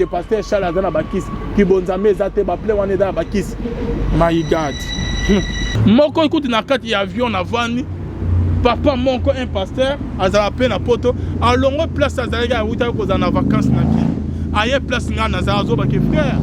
Ke pasteur Charles aza na bakisi, kibonzambe eza te, ba plein wana eza na bakisi. My God. Moko ekuti na kati ya avion na vani papa moko un pasteur azala pe na poto alongwe place azalaki awutaki kozala na vacances na kin aye place ngai nazala azobake frère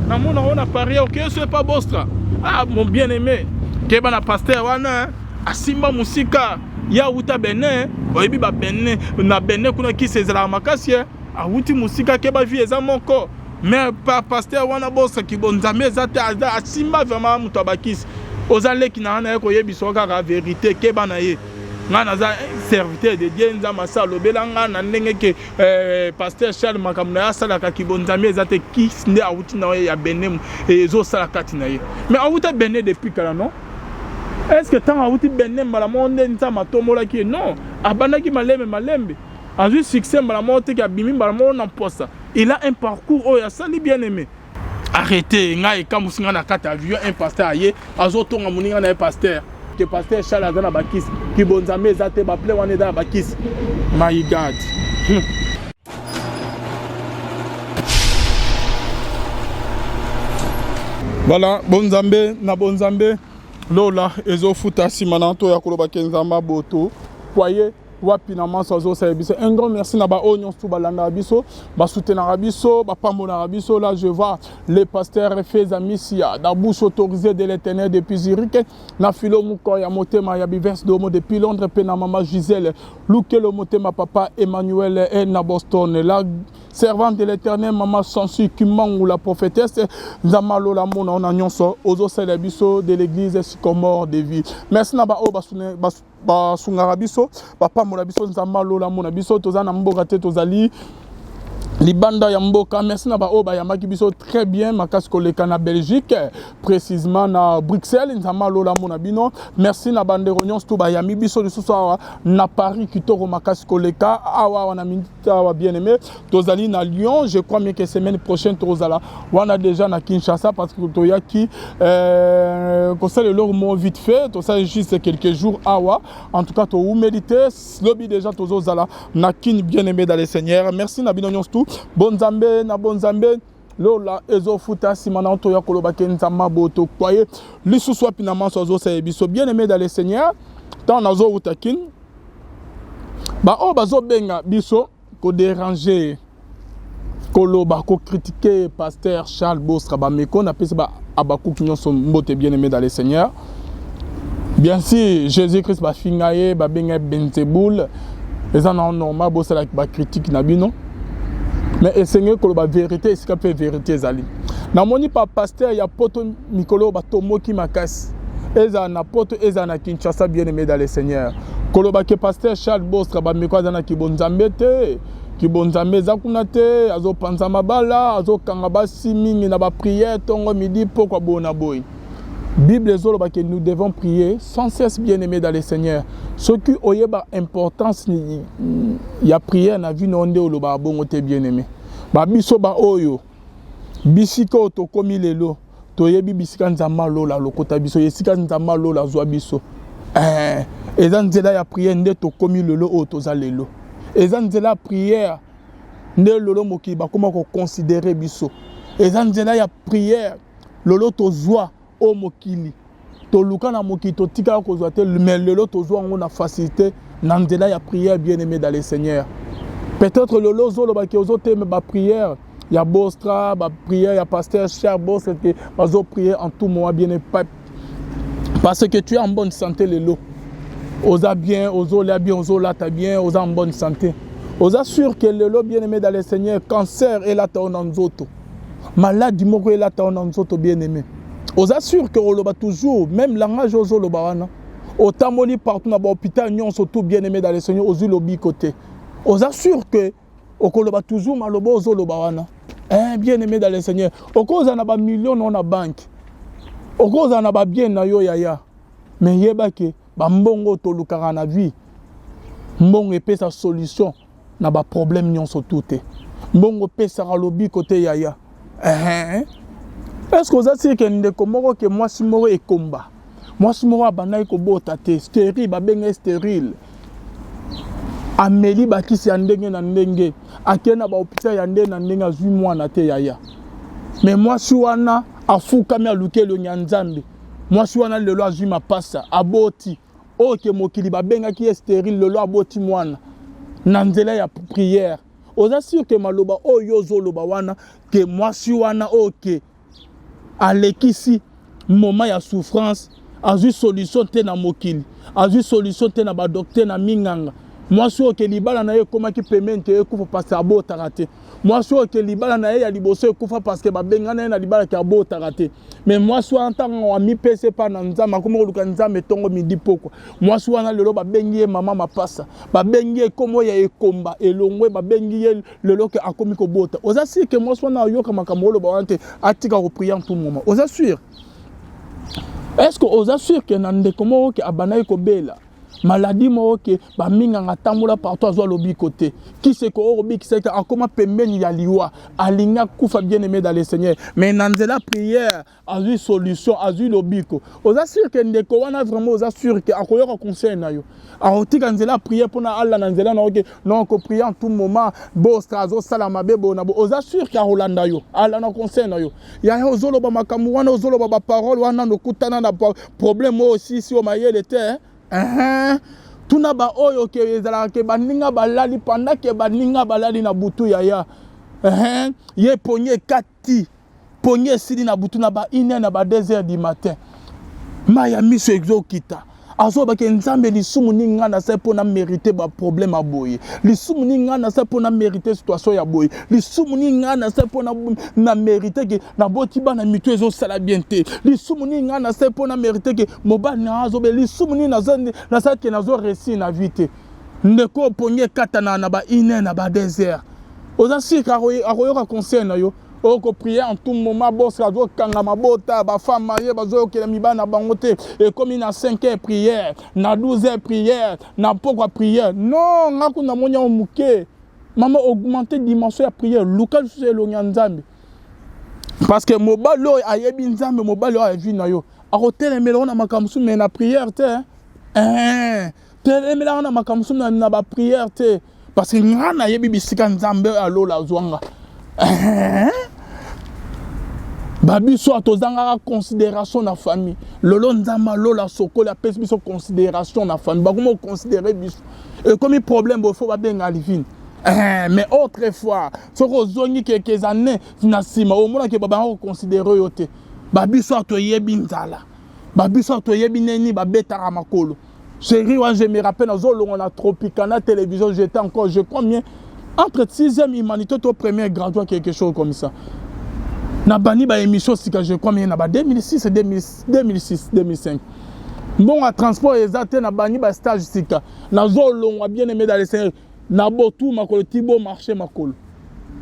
namona oyo na paris okeye so epa bostra ah mon bien aimé keba na pasteur wana asimba mosika ye awuta benin oyebi ba benin na benin kuna kisi ezalaka makasi awuti mosika keba vie eza moko mais pa pasteur wana bosaki bo nzambe eza te asimba vraiment moto abakisi oza leki na nga naye koyebisa kaka verité keba na ye nga naza serviteur de Dieu nzambe asa alobela nga na ndenge ke eh, pasteur Charles makambo na ye asalaka kibonzambe eza te kisi nde awuti na ye ya Benin ezosala kati na ye mais awuta Benin depuis kala non est ce que ntango awuti Benin mbala moko nde nzambe atombolaki ye non abandaki malembe malembe azwi succès mbala moko te ke abimi mbala moko na mposa. Il a un parcours oyo asali bien aimé. Arrêtez, ngai ekamwisi ngai na kati avion un pasteur aye azotonga moninga na ye pasteur. Ke pasteur Charles aza na bakisi, kibonzambe eza te, ba plein wana eza na bakisi. My God. Voilà, bonzambe na bonzambe lola ezofuta nsima na to ya koloba ke nzambe aboto foyer wapi na manso azosala biso. Un grand merci na baoyo nyonso balandaka biso, basoutenaka biso, bapambolaka biso. Là je vois le pasteur Feza Misia la bouche autorisée de l'éternel depuis Zurich, na Philo Moko ya motema ya Bivers Domo depuis Londres, pe na mama Gisèle Lukelo motema papa Emmanuel e na Boston, la servante de l'éternel mama Sansu Kimangu la prophétesse. Nzambe alola mona na nyonso ozosala biso de l'église Sycomore de vie. Merci na baoyo basungaka biso, bapambola biso. Nzambe alola mona biso, toza na mboka te, tozali libanda ya mboka. Merci na baoyo bayambaki biso très bien makasi koleka na Belgique, précisément na Bruxelles. Nzambe alola mona bino. Merci na bandeko nyonso to bayambi biso lisusu awa na Paris, kitoko makasi koleka awa awa na minute awa. Bien aimé, tozali na Lyon, je crois bien que semaine prochaine tozala wana déjà na Kinshasa, parce que toyaki kosala eloko moko vite fait, tosala juste quelques jours awa. En tout cas toumeli te, lobi déjà tozozala na Kin. Bien aimé dans le Seigneur, merci na bino nyonso tout. Bonzambe na bonzambe lola ezofuta nsima na toya koloba ke nzambe aboto kwaye lisusu wapi na manso azosala biso. Bien aimé dans le Seigneur, ntango nazowuta Kin, baoyo bazobenga biso kodéranger, koloba, kocritiquer pasteur Charles Bostra Bameko, napesi ba abakuki nyonso mbote. Bien aimé dans le Seigneur, bien sûr Jésus Christ bafinga ye, babenga ye Belzéboul, eza na normal bosalaki bacritique na bino, mais esengeli koloba vérité esika mpe vérité ezali. Namoni pa pasteur ya poto mikolo oyo batomboki makasi, ezala na poto, ezala na Kinshasa. Bien aimé dans le Seigneur, koloba ke pasteur Charles Bostra Bameko aza na kibonzambe te, kibonzambe eza kuna te, azopanza mabala, azokanga basi mingi na baprière ntongo midi pokwa boye na boye. Bible ezoloba ke nous devons prier sans cesse. Bien aimé dans le Seigneur, soki oyeba importance ya prière na vie na yo nde olobaka bongo te. Bien aimé, babiso baoyo bisika oyo tokomi lelo, toyebi bisika nzambe alola alokota biso, esika nzambe alola azwa biso. Eza nzela ya prière nde tokomi lelo oyo toza lelo, eza nzela ya prière nde lelo mokili bakoma koconsidérer biso, eza nzela ya prière lelo tozwa oyo mokili toluka na mokili totikala kozwa te, mais lelo tozwa yango na facilité na nzela ya prière. Bien aimé dans le Seigneur, peut-être lelo ozolobaki ozotema baprière ya Bostra, baprière ya pasteur Charles Bostra, ke bazoprier en tout moment. Bien aimé, parce que tu es en bonne santé lelo, oza bien, ozolia bien, ozolata bien, oza en bonne santé, oza sûr que lelo, bien aimé dans le Seigneur, cancer elata yo na nzoto, maladi moko elata yo na nzoto, bien aimé, oza sûr que oloba toujours même langage ozoloba wana? Otamboli partout na bahôpital nyonso tout, bien aimé dans le Seigneur, ozwi lobiko te, oza sûr que okoloba toujours maloba ozoloba wana? Eh, bien aimé dans le Seigneur, okozala na bamillion na yo na banque, okozala na babien na yo yaya, mais yeba ke bambongo tolukaka na vie, mbongo epesa solution na baproblème nyonso tu te, mbongo opesaka lobiko te yaya. Est ce que oza sûr ke ndeko moko ke mwasi moko ekomba, mwasi moko abandaki kobota te, stérile, babenga stérile? Ameli bakisi ya ndenge na ndenge, akei na bahôpital ya ndenge na ndenge, azwi mwana te yaya. Mais mwasi wana afukami, aluki elongi ya Nzambe. Mwasi wana lelo azwi mapasa, aboti. Oyo ke mokili babengaki ye stérile, lelo aboti mwana na nzela ya prière. Oza sûr ke maloba oyo ozoloba wana, ke mwasi wana oyo ke alekisi moment ya souffrance, azwi solution te na mokili, azwi solution te na badocteur, na minganga, mwasi oyo ke libala na ye ekomaki pembeni te ekufa parce abotaka te, mwasi oyo ke libala na ye ya liboso ekufa parce que babengana ye na libala ke abotaka te, mais mwasi wana ntango amipesi epa na Nzambe, akomi koluka Nzambe ntongo, midi, pokwa, mwasi wana lelo babengi ye mama mapasa, babengi ye kombo ya ekomba elongwe, babengi ye lelo ke akomi kobota. Oza sûr ke mwasi wana ayoka makambo oloba wana te, atika koprier en tout moment? Oza sûr? Est ce que oza sûr ke na ndeko moko ke abandaki kobela maladie moko ke baminganga atambola partout, azwa lobiko te, kiseko oyo kobikisa ete akóma pembeni ya liwa, alingi akufa, bien aimé dans le Seigneur, mais na nzela prière azwi solution, azwi lobiko? Oza sûr ke ndeko wana vraiment, oza sûr ke akoyoka conseil na yo, akotika nzela prière mpona alanda nzela na yo ke non, koprier en tout moment, bostra azosala mabe boye na bo? Oza sûr ke akolanda yo, alanda conseil na yo? Yaya, ozoloba makambo wana, ozoloba baparole wana, nokutana na problème oyo osisi oyo mayele te. Tuna baoyo ke ezalaka ke baninga balali, pendant ke baninga balali na butu, yaya, ye pongi ekati, pongi esili na butu na ba 1 heure, na ba 2 heures du matin, mai ya miso ezokita, azobake: "Nzambe, lisumu nini ngai nasali mpo na mérite baproblème ya boye? Lisumu nini ngai nasali mpo na mérite situation ya boye? Lisumu nini ngai nasali mpo na mérite ke naboti bana mitu ezosala bien te? Lisumu nini ngai nasali mpo na mérite ke mobali na azobe? Lisumu nini nasali ke nazo réussir na vie te?" Ndeko, opongi ekatana na ba 1 heure, na ba 2 heures, oza sûr akoyoka conseil na yo? Okoprier en tout moment, boska azokanga mabota, bafemme mariée bazoyokela mibali na bango te, ekomi na 5 heures prière, na 12 heures prière, na pokwa prière. Non, nga kuna namoni yango moke. Mama, augmente dimension ya prière, luka lisusu elongi ya Nzambe, parce que mobali oyo ayebi Nzambe, mobali oyo ayebi na yo, akotelemela na makambo mosusu, mais na prière te. Telemelaka na makambo mosusu na baprière te, parce que nga nayebi bisika Nzambe oyo alola azwanga babiso. Tozangaka considération na famille. Lelo Nzambe alola sokoli, apesi biso considération na famille, bakomi koconsidérer biso, ekomi problème boye, faut babenga Alivine. Mais autrefois, soki ozongi keke eza ne na nsima, omonaki babanga koconsidérer yo te. Babiso toyebi nzala, babiso toyebi neni babetaka makolo. Chéri wana, je me rappelle, nazolonga na Tropicana Télévision, j'étais encore, je crois bien, entre sixième humanité to premier graduat, quelque chose comme ça. Na bani baémission sika, je crois bien na ba 2006, 2006, 2005. Mbongo ya transport eza te, na bani bastage sika, nazolongwa, bien aimé dans le Seigneur, na botu makolo ti bo marché makolo.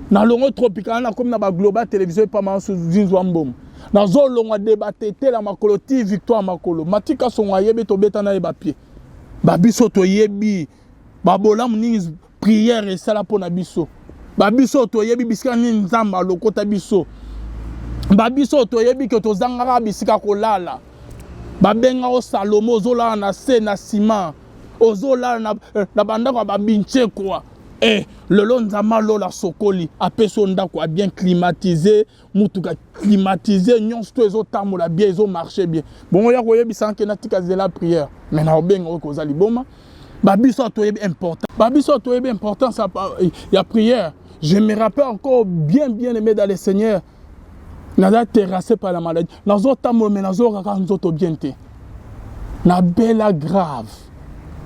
Nalongo Tropicana, nakomi na baglobal Télévision epama zinzwa mbongo, nazolongwa de batetela makolo ti Victoire makolo. Matika Songo ayebi, tobeta na ye bapie. Babiso toyebi babolamu nini prière esala mpo na biso. Babiso toyebi bisika nini Nzambe alokota biso. Babiso toyebi ke tozangaka bisika kolala, babengaka Salomo, ozolala na se na nsima, ozolala na bandako ya babintie kwa. Lelo Nzambe alola sokoli, apesi yo ndako ya bien climatisé, mutuka climatisé, nyonso to ezotambola bien, ezomarche bien. Bongo ya koyebisa nke natika zela prière, mais na obenga oyo koza liboma. Babiso toyebi important, babiso toyebi importance ya prière. Je me rappelle encore bien, bien aimé dans le Seigneur, naza terrassé par la maladie, nazotambola mais nazokaka nzoto bien te, nabela grave.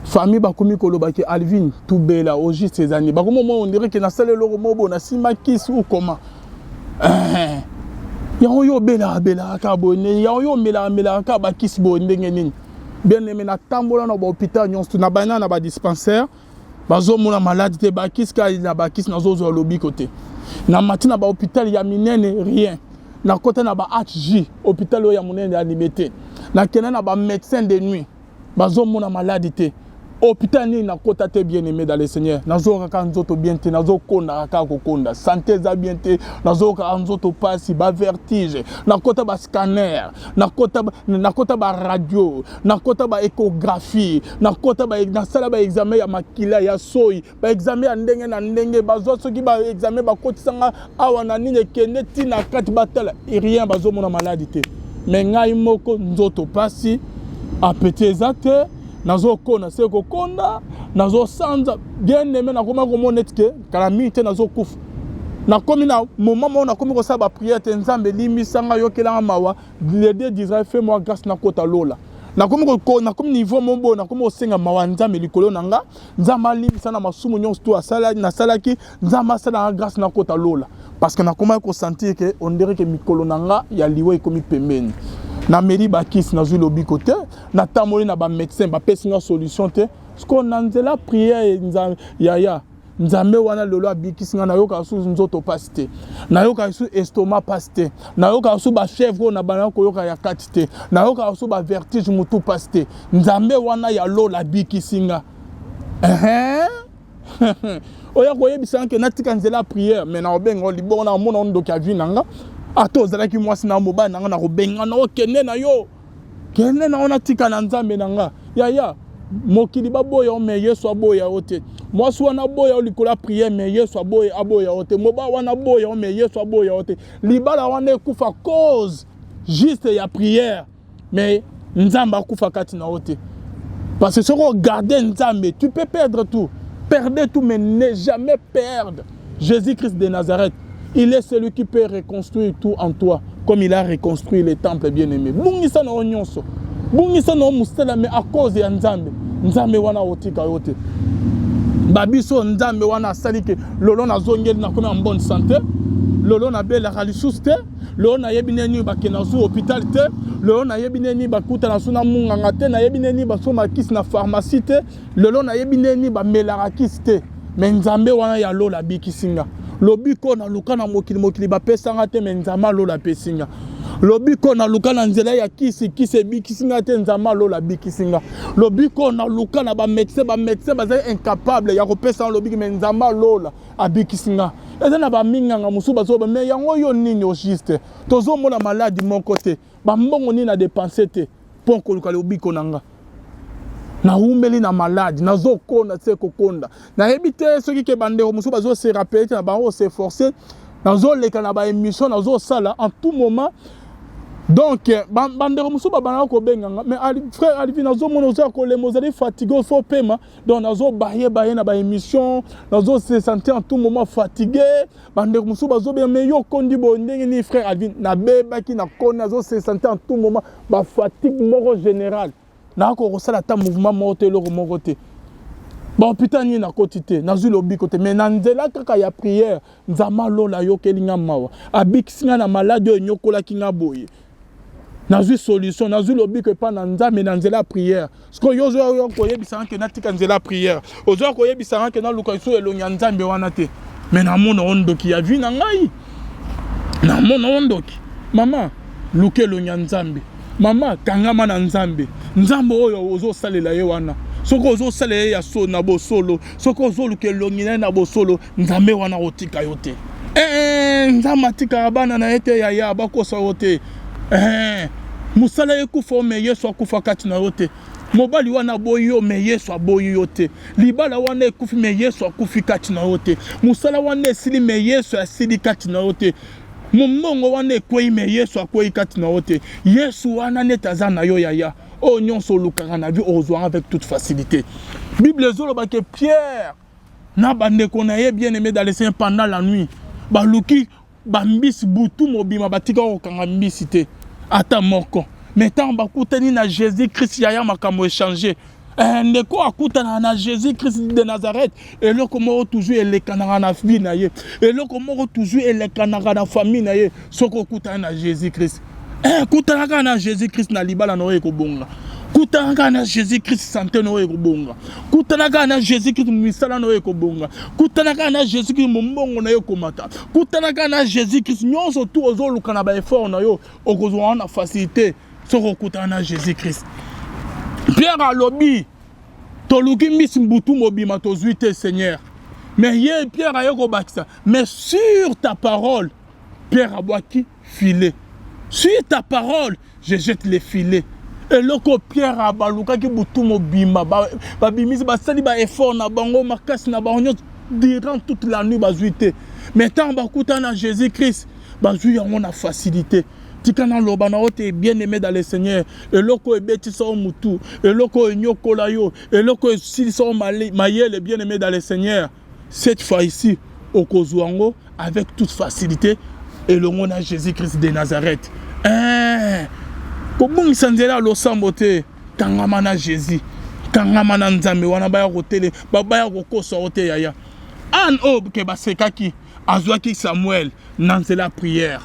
Famille bakomi koloba ke Alvin tubela au juste eza nini? Bakomi omona, on dirait ke nasala eloko moko boye, nasimba kisi ou comment. Yango yo obelaka belaka kaka boye, yango yo omelaka melaka kaka bakisi boye, ndenge nini? Bien aimé, natambola na bahôpital nyonso, na bana na badispensaire, bazomona maladi te, bakisi kaka na bakisi, nazozwa lobiko te. Na mati na bahôpital ya minene, rien. Nakota na ba HJ, hôpital oyo ya monene ya Liberté, nakende na bamédecin de nuit, bazomona maladi te. Hôpital nini nakota te, bien aimé dans le Seigneur? Nazoyoka kaka nzoto bien te, nazokondaka kaka kokonda, santé eza bien te, nazoyoka nzoto pasi, bavertige. Nakota bascanner, nakota baradio, nakota baéchographie, nakota, nasala baexamen ya makila, ya soi, baexamen ya ndenge na ndenge. Bazwa soki baexamen, bakotisanga awa na nini, ekende ntina kati, batala, rien, bazomona maladi te. Me ngai moko nzoto pasi, appétit eza te, nazokonda se kokonda, nazosanza. Bien aimé, nakoma komona neti ke kala mingi te nazokufa. Nakomi na moment moko, nakomi kosala baprière te: Nzambe, limbisanga, yokelanga mawa, le Dieu d'Israël, fais moi grâce, nakota lola. Nakomi niveau moko boye, nakomi kosenga mawa Nzambe likolo na nga, Nzambe alimbisa na masumu nyonso to nasalaki, Nzambe asalanga grâce, nakota lola, parce que nakomaki kosentir ke on dirait ke mikolo na nga ya liwa ekomi pembeni. Nameli bakisi, nazwi lobiko te. Natamboli na bamédecin, bapesi nga solution te. Sikoyo na nzela prière, yaya, Nzambe wana lelo abikisi nga. Nayokaka susu nzoto pasi te, nayokaka susu estomac pasi te, nayokaka susu bafièvre oyo na bandaka koyoka ya kati te, nayokaka susu bavertige, motu pasi te. Nzambe wana ya lola abikisi nga. Oya koyebisa ke natika nzela ya prière, mais nakobenga libongo, na omona ndoki ya vie na nga. Ata ozalaki mwasi na mobali na nga, nakobengana, okende na yo, kende na yo, natika na Nzambe na nga. Yaya, mokili baboya yo, me Yesu aboya yo te. Mwasi wana aboya yo likolo ya prière, me Yesu aboya yo te. Mobali wana aboya yo, me Yesu aboya yo te. Libala wana ekufa cause juste ya prière, mais Nzambe akufa kati na yo te, parce que soki ogarde Nzambe, tu peux perdre tout, perdre tout, mais ne jamais perdre Jésus-Christ de Nazareth. Il est celui qui peut reconstruire tout en toi, comme il a reconstruit le temple. Bien-aimé, bungisa na yo nyonso, bungisa na yo mosala, mais à cause ya Nzambe, Nzambe wana otika yo te. Babiso Nzambe wana asali ke lelo nazongeli, nakomi en bonne santé. Lelo nabelaka lisusu te. Lelo nayebi neni bakenda su hôpital te. Lelo nayebi neni bakutana su na munganga te. Nayebi neni basomba kisi na pharmacie te. Lelo nayebi neni bamelaka kisi te. Me Nzambe wana ya lola abikisi nga. Lobiko naluka na mokili, mokili bapesanga te, me Nzambe alola apesi nga. Lobiko naluka na nzela ya kisi, kisi ebikisi nga te, Nzambe alola abikisi nga. Lobiko naluka na bamédecin, bamédecin bazali incapable ya kopesa nga lobiki, me Nzambe alola abikisi nga. Eza na baminganga mosusu bazoba, me yango yo nini au juste? Tozomona maladi moko te, bambongo nini na dépense te mpo koluka lobiko na nga. Nawumeli na maladi, nazokonda te kokonda. Nayebi te soki ke bandeko mosusu bazose rappeler te na bango, s'efforcer. Nazoleka na baémission, nazosala en tout moment. Donc bandeko mosusu babandaka kobenganga: mais frère Alvi, nazomona oza kolemba, ozali fatigué, faut pema. Donc nazobaye baye na baémission, nazose sentir en tout moment fatigué. Bandeko mosusu bazobenga: mais yo okondi boye ndenge nini, frère Alvin? Nabebaki, nakondi, nazose sentir en tout moment bafatigue moko générale, nakoka kosala ata mouvement moko te, eloko moko te. Bahôpital nini nakoti te, nazwi lobiko te. Mais na nzela kaka ya prière, Nzambe alola ayokeli nga mawa, abikisi nga na maladi oyo enyokolaki nga boye. Nazwi solution, nazwi lobiko epai na Nzambe na nzela ya prière. Sikoyo yo ozoya koyebisanga ke natika nzela ya prière, ozoya koyebisanga ke naluka lisusu elongi ya Nzambe wana te. Me namona o ndoki ya vie na ngai, namona o ndoki. Mama, luka elongi ya Nzambe. Mama, kangama na Nzambe. Nzambe oyo ozosalela ye wana, soki ozosalela ye ya so na bosolo, soki ozoluka elongi na ye na bosolo, Nzambe wana kotika yo te. Eh, Nzambe atikaka bana na ye te. Yaya, bakosa yo te. Eh, mosala ekufa o, me Yesu akufa kati na yo te. Mobali wana aboyi yo, me Yesu aboyi yo te. Libala wana ekufi, me Yesu akufi kati na yo te. Mosala wana esili, me Yesu asili kati na yo te. Mombongo wana ekwei, me Yesu akwei kati na yo te. Yesu wana neti aza na yo, yaya, oyo nyonso olukaka na vie, ozwanga avec toute facilité. Bible ezoloba ke Pierre na bandeko na ye, bien aimé dans le Seigneur, pendant la nuit baluki bambisi butu mobima, batika kokanga mbisi te ata moko. Mais ntango bakutani na Jésus Christ, yaya, makambo echanger. Eh, ndeko akutanaka na Jésus Christ de Nazareth, eloko moko toujours elekanaka na vie na ye, eloko moko toujours elekanaka na famille na ye. Soki okutana na Jésus Christ, eh, kutana kaka na Jésus Christ, na libala na oyo ekobonga. Kutana kaka na Jésus Christ, santé na oyo ekobonga. Kutana kaka na Jésus Christ, misala na oyo ekobonga. Kutana kaka na Jésus Christ, mombongo na yo ekomata. Kutana kaka na Jésus Christ, nyonso tu ozoluka na baeffort na yo, okozwa wana facilité soki okutana na Jésus Christ. Pierre alobi Toluki mbisi mbutu mobima tozwi te Seigneur. Mais ye Pierre aye kobakisa, mais sur ta parole, Pierre abwaki filet. Sur ta parole, je jette le filet. Eloko Pierre abalukaki butu mobimba, babimisi basali ba effort na bango makasi na bango nyonso durant toute la nuit bazwi te. Mais ntango bakutana na Jésus-Christ, bazwi yango na facilité. Tika naloba na yo te bien aimé dans le Seigneur, eloko oyo ebetisa yo mutu, eloko oyo enyokola yo, eloko oyo esilisa yo mayele, bien aimé dans le Seigneur, cette fois ici okozwa yango avec toute facilité elongo na Jésus-Christ de Nazareth. Eh, kobungisa nzela ya losambo te, kangama na Jésus, kangama na Nzambe wana baya kotele, baya kokosa yo te yaya. Anne oyo ke basekaki azwaki Samuel na nzela ya prière.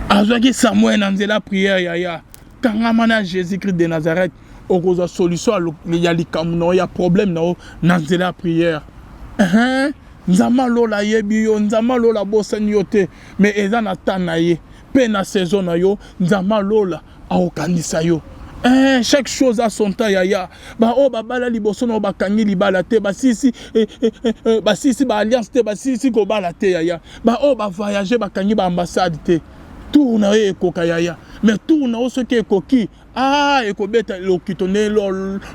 Azwaki Samuel na nzela ya prière yaya. Kangama na Jésus-Christ de Nazareth, okozwa solution ya likambo na yo, ya problème na yo na nzela ya prière. Nzambe alola ayebi yo, Nzambe alola abosani yo te, mais eza na temps na ye mpe na saison na yo, Nzambe alola akokanisa yo. Chaque chose a son temps yaya. Ba oyo babala liboso na yo bakangi libala te, basisi basisi ba alliance te, basisi kobala te yaya. Ba oyo ba voyager bakangi ba ambassade te. Tour na yo ekoka yaya. Mais tour na yo soki ekoki, ah ekobeta lokito nde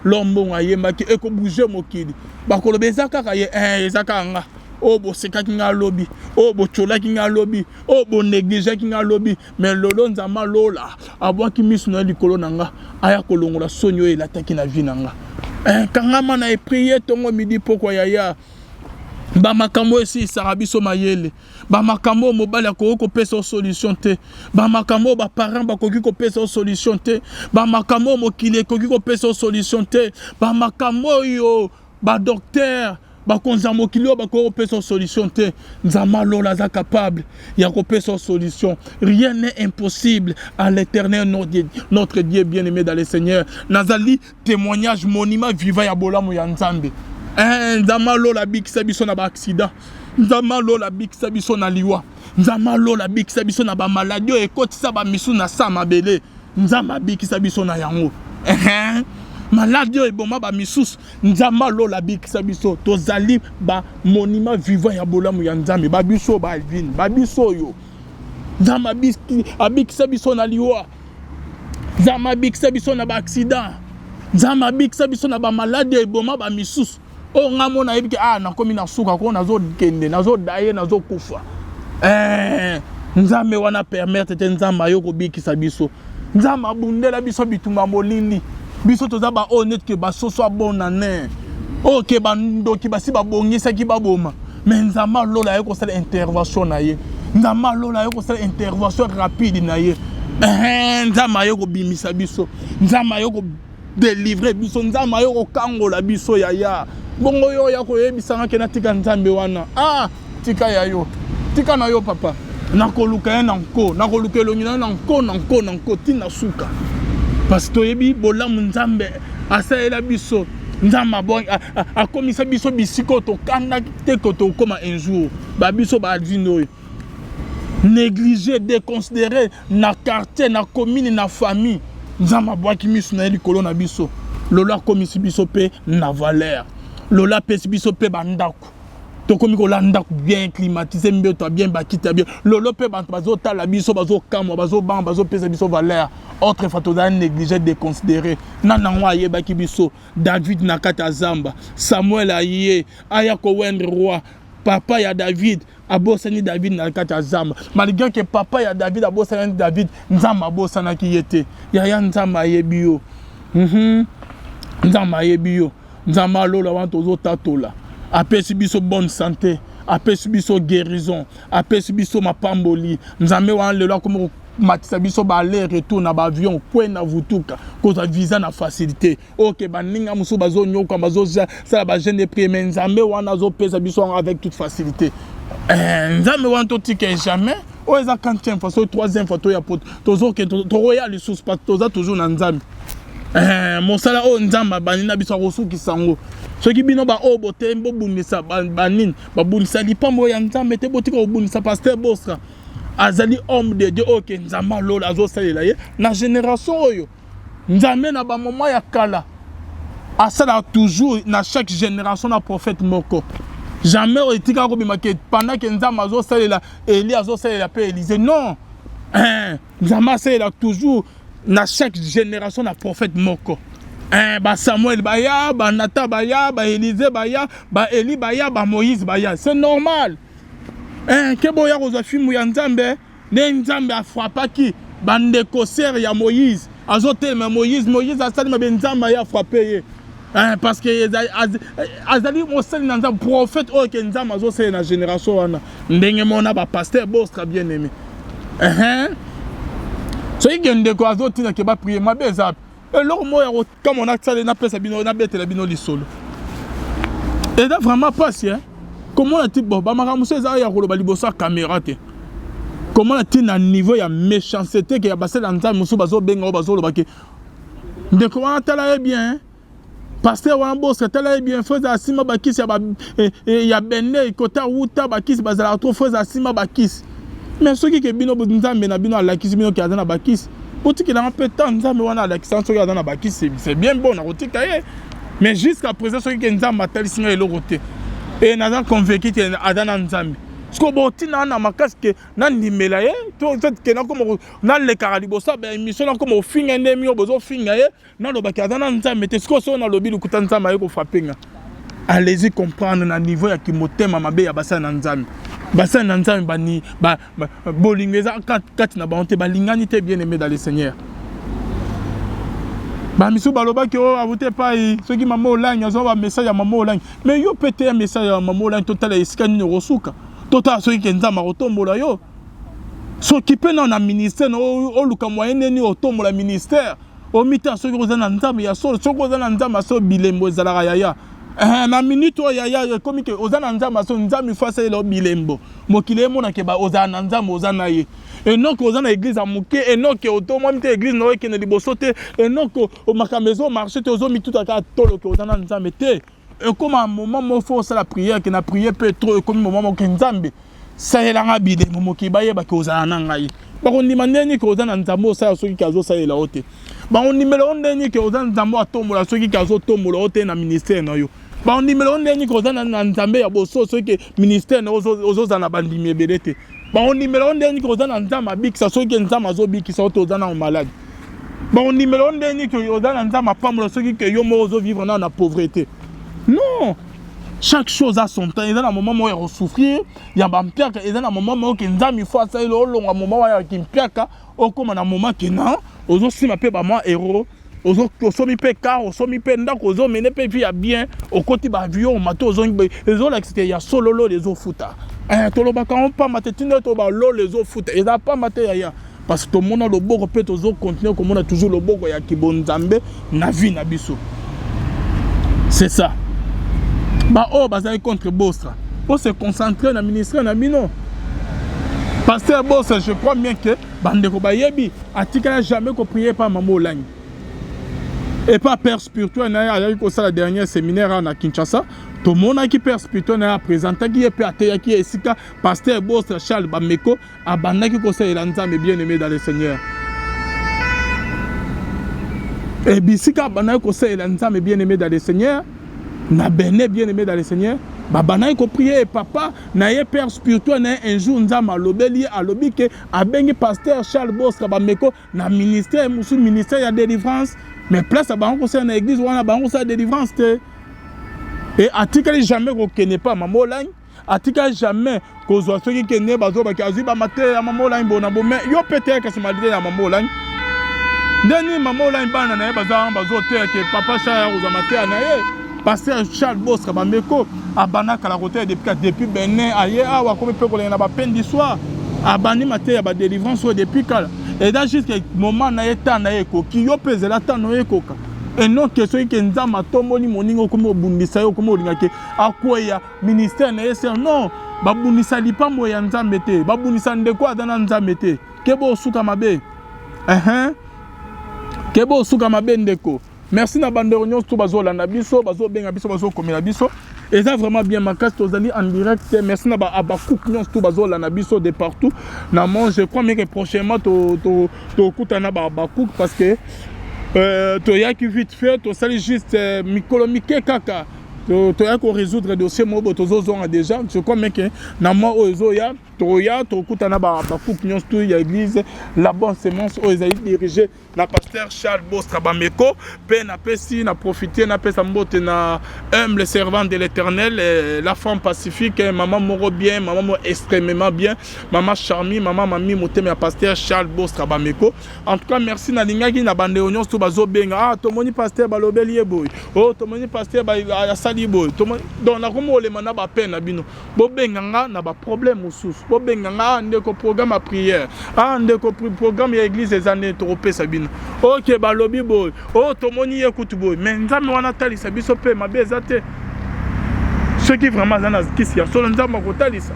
lombongo ayembaki, ekobouge mokili. Bakoloba eza kaka ye, eza kaka nga. Oyo bosekaki nga lobi, oyo botiolaki nga lobi, oyo bonegligeaki nga lobi, mais lolo Nzambe alola abwaki miso na ye likolo na nga, aya kolongola soni oyo elataki na vie na nga. Kangama na eprier tongo midi pokwa yaya. Bamakambo oyo esilisaka biso mayele, bamakambo oyo mobali akoki kopesa yo solution te, bamakambo oyo baparent bakoki kopesa yo solution te, bamakambo oyo mokili ekoki kopesa yo solution te, bamakambo oyo badocteur bakonzi ya mokili oyo bakoki kopesa yo solution te, Nzambe alola aza capable ya kopesa yo solution. Rien n'est impossible à l'Éternel notre Dieu bien-aimé dans le Seigneur. Nazali témoignage monument vivant ya bolamu ya Nzambe. Nzambe alola abikisa biso na baaccident, Nzambe alola abikisa biso na liwa, Nzambe alola abikisa biso na bamaladi oyo ekotisa bamisu na sa mabele, Nzambe abikisa biso na yango. Maladi oyo eboma bamisusu, Nzambe alola abikisa biso. Tozali ba monument vivant ya bolamu ya Nzambe, babiso ba Alvin, babiso oyo Nzambe abikisa biso na liwa, Nzambe abikisa biso na baaccident, Nzambe abikisa biso na bamaladi eboma bamisusu. Oyo nga mona yebi ke ah nakomi na suka ko nazokende nazodaye nazokufa. Nzambe wana permettre te, Nzambe ayo kobikisa biso. Nzambe abundela biso bitumba molili. Biso toza ba oyo neti ke basoso abona ne oyo ke bandoki basi babongisaki baboma, mais Nzambe alola aye kosala intervention na ye. Nzambe alola aye kosala intervention rapide na ye. Nzambe aye kobimisa biso, Nzambe aye kodelivre biso, Nzambe aye kokangola biso yaya. Bongo yo ya koyebisanga ke natika Nzambe wana, ah tika ya yo, tika na yo papa. Nakoluka ye na nko, nakoluka elongi na yo na nko na nko na nko tina suka, parce toyebi bolamu Nzambe asalela biso. Nzambe akomisa biso bisika oyo tokandaki te ko tokóma un jour. Babiso baadvine oyo négligé, déconsidéré na quartier, na commune, na famille, Nzambe abwaki miso na ye likolo na biso. Lolo akomisi biso mpe na valeur, lolo apesi biso mpe bandako, tokomi kolala ndako bien climatisé, mbeto ya bien, bakiti ya bien. Lolo mpe bato bazotala biso, bazokamwa, bazobanga, bazopesa biso valeur. Autrefois tozala négligé, déconsidéré. Nani yango ayebaki biso? David na kati ya zamba, Samuel aye aya kowendre roi. Papa ya David abosani David na kati ya zamba. Malgré que papa ya David abosanaki David, Nzambe abosanaki ye te yaya. Nzambe ayebi yo. Nzambe ayebi yo. Nzambe alola wana tozotatola, apesi biso bonne santé, apesi biso guérison, apesi biso mapamboli. Nzambe wana lelo akomi komatisa biso ba aller retour na baavion, kwenda vutuka, kozwa visa na facilité. Ok, baninga mosusu bazonyoka, bazosala bajeûne de prière, mais Nzambe wana azopesa biso yango avec toute facilité. Nzambe wana totika jamais. Oyo eza quantième fois, soki troisième fois toya poto, tozokende, tokoya lisusu, parce toza toujours na Nzambe. Mosala oyo Nzambe abandi na biso akosukisa yango. Soki bino baoyo botelemi bobundisa banini, babundisa lipambo oyo ya Nzambe te, botika kobundisa pasteur Bostra. Azali homme de Dieu oyo ke Nzambe alola azosalela ye na génération oyo. Nzambe na ba moment ya kala asalaka toujours na chaque génération na prophète moko. Jamais oyo etikaka kobima ke pendant ke Nzambe azosalela Elie, azosalela mpe Élisée. Non, eh, Nzambe asalela toujours na chaque génération na prophète moko. Eh, ba Samuel baya, ba Nathan baya, ba Élisée baya, ba Élie baya, ba Moïse baya. C'est normal. Eh, ke boya kozwa fimbu ya Nzambe. Nde Nzambe afrapaki bandeko sere ya Moïse, azotelema Moïse, Moïse asali mabe, Nzambe aye afrape ye. Eh, parce que azali mosali na Nzambe, prophète oyo ke Nzambe azosalela na génération wana. Ndenge mona ba pasteur Bostra bien aimé. Eh, soki ke ndeko azotina ke baprier, mabe eza eloko moko ya kokamwa. Nasale, napesa bino, nabetela bino lisolo. Eza vraiment mpasi, eh? Komona ti bon, bamakambo mosusu eza ya koloba liboso ya caméra te. Komona ti na niveau ya méchanceté ke ya basali ya Nzambe mosusu bazobenga oyo bazoloba ke ndeko wana, tala ye bien, pasteur wana Bostra, tala ye bien, faut ezala nsima bakisi ya, ba, eh, eh, ya bende kota wuta, bakisi bazalaka trop, faut ezala nsima bakisi. Mais soki ke bino, Nzambe na bino alakisi bino ke aza na bakisi, botikelanga mpe ta Nzambe wana alakisa. Soki aza na bakisi, c'est bien bon, nakotika ye. Mais jusqu'à présent, soki ke Nzambe atalisi ngai eloko te e naza convaincu ke aza na Nzambe, siko botina na makasi ke nandimela ye to ke nakoma nalekaka liboso ya baémission, nakoma kofinga nde mio bozofinga ye, nalobaki aza na Nzambe te. Sikoyo soki nalobi lokuta, Nzambe aye kofrapper nga. Allez-y comprendre na niveau ya kimotema mabe ya basali na Nzambe. Basali na Nzambe bani ba, ba, bolingo eza kati na bango te, balingani te. Bien aimé dans le Seigneur, bamisusu balobaki oyo awuti epai soki mama Olangi, azwa bamessage ya mama Olangi. Mais yo mpe te, ya message ya mama Olangi, totala esika nini okosuka. Totala soki ke Nzambe akotombola yo. Soki mpe na ministère na oluka moyen nini otombola ministère, omita soki oza na Nzambe ya solo. Soki oza na Nzambe ya solo, bilembo ezalaka, yaya. Eh, na minute oyo, yaya, ekomi ke oza na Nzambe ya solo, Nzambe ifo asalela yo bilembo, mokili emonake ozala na Nzambe, oza na ye. Enoke oza na église ya moke, enoke otomwami te, église na oyo ekende liboso te, enoke makambo ezomarcher te, ozomituta kaka toloke oza na Nzambe te. Ekóma moment moko faut osala prière ke na prière mpe trop. Ekomi moment moko ke Nzambe salelanga bilembo, mokili bayebaki ozala na ngai. Bakondima ndenge ke oza na Nzambe osala soki ke azosalela yo te? Bakondimela yo ndenge ke oza Nzambe atombola soki ke azotombola yo te na ministère na yo? Bakondimela yo ndenge ke oza na Nzambe ya boso soki ke ministère na yo ozozala na bandimi ebele te? Bakondimela yo ndenge ke oza na Nzambe abikisa soki ke Nzambe azobikisa yo te, oza na malade? Bakondimela yo ndenge ke oza na Nzambe apambola soki ke yo moko ozovivre nano na pauvreté? Non, chaque chose a son temps. Eza na moment moko ya kosouffrir ya bampiaka, eza na moment moko ke Nzambe ifo asaleli olongwa moment wana ya kimpiaka, okóma na moment ke non, ozosima mpe bamwa euro, osomi mpe car, osomi mpe ndako, ozomene mpe vie ya bien, okoti baavion, omati, ozongi. Ezolakisa te ya solo lolo ezofuta. Eh, tolobaka ngo pamba te. Ntina toba lolo ezofuta eza pamba te, yaya, parce que tomona loboko mpe tozocontinuer komona toujours loboko ya kibonzambe na vie na biso. C'est ça. Baoyo bazali contre Bostra, po se concentrer na ministère na bino. Pasteur Bostra, je crois bien que bandeko bayebi, atikala jamais koprier pa mama Olangi epa père spirituel na ye. Ayaki kosala dernier séminaire awa na Kinshasa, tomonaki père spirituel na ye apresentaki ye mpe ateyaki ye esika pasteur Bostra Charles Bameko abandaki kosalela Nzambe. Bien aimé dans le Seigneur, e bisika abandaki kosalela Nzambe, bien aimé dans le Seigneur, na Benin, bien aimé dans le Seigneur, babandaki koprier papa na ye, père spirituel na ye. Un jour Nzambe alobeli ye, alobi ke abengi pasteur Charles Bostra Bameko na ministère mosusu, ministère ya délivrance. Mais place bango kosala na église wana, bango kosala délivrance te. E atikali jamais kokende pa mama Olangi, atikali jamais kozwa soki kende bazobaki azwi bamateya ya mama Olangi bona bo. Mais yo mpe teya kasi malite ya mama Olangi. Nde nini mama Olangi, bana na ye baza wana bazoteya ke papa Charles ya kozwa mateya na ye? Pasteur Charles Bostra Bameko abanda kala koteya depuis Benin. Aye awa, akomi mpe kolenga na bapeine du soir, abandi mateya ya badélivrance oyo depuis kala. Eza jusque moment na ye, temps na ye ekoki. Yo mpe ezela temps na yo ekoka. Enoke soki ke Nzambe atomboli moninga, okomi obundisa ye, okomi olinga ke akweya ministère na ye ser. Non, babundisa lipambo ya Nzambe te, babundisa ndeko aza na Nzambe te, ke bosuka mabe. Uh-huh. Ke bosuka mabe, ndeko. Merci na bandeko nyonso to bazolanda biso, bazobenga biso, bazokomela biso. Eza vraiment bien makasi, tozali en direct. Merci na baabacook nyonso to bazolanda biso de partout na monde. Je crois bien que prochainement tokutana ba abacook, parce que Toyaki vite fait, tosali juste mikolo mike kaka, toyaki korésoudre dossier moko boye, tozozonga déjà. Je crois meke na mois oyo ezoya, toya tokutana bakupe nyonso tu ya église La Bonne Semence oyo ezali dirigé na pasteur Charles Bostra Bameko. Mpe napesi na profite, napesa mbote na humble servant de l'Éternel, la femme pacifique, mama moko bien, mama moko extrêmement bien, mama Charmi, mama Mami Motema ya pasteur Charles Bostra Bameko. En tout cas, merci. Nalingaki na bandeko nyonso to bazobenga: "Ah, tomoni pasteur balobeli ye boye, oh, tomoni pasteur asali boye." Donc nakomi kolema na bapeine na bino. Bobenga nga na baproblème mosusu, bobenga nga: "Ah, ndeko, programme ya prière, ah, ndeko, programme ya église eza ndenge tokopesa bino." Ok, balobi boye, o tomoni ye kutu boye, mais Nzambe wana atalisa biso mpe mabe eza te. Soki vraiment aza na kisi ya solo, Nzambe akotalisa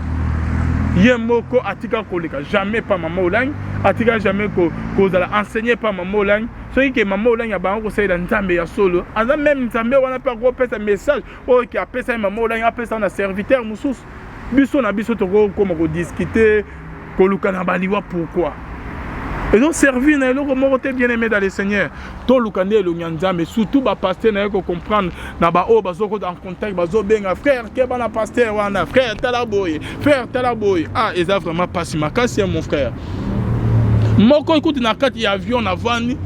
ye moko. Atika koleka jamais pa mama Olangi, atika jamais kozala enseigné pa mama Olangi. Soki ke mama Olangi abanga kosalela Nzambe ya solo, aza même Nzambe wana mpe akopesa message oyo ke apesa ye mama Olangi, apesa na serviteur mosusu. Biso na biso tokokoma kodiscuter, koluka na baliwa. Pourquoi? Ezoservir na eloko moko te. Bien aimé dans le Seigneur, toluka nde elongi ya Nzambe, surtout bapasteur. Na ye kocomprendre na baoyo bazokota en contact, bazobenga: "Frère, keba na pasteur wana, frère, tala boye, frère, tala boye." Ah, eza vraiment mpasi makasi ya mon frère moko ekuti na kati ya avion. Navandi,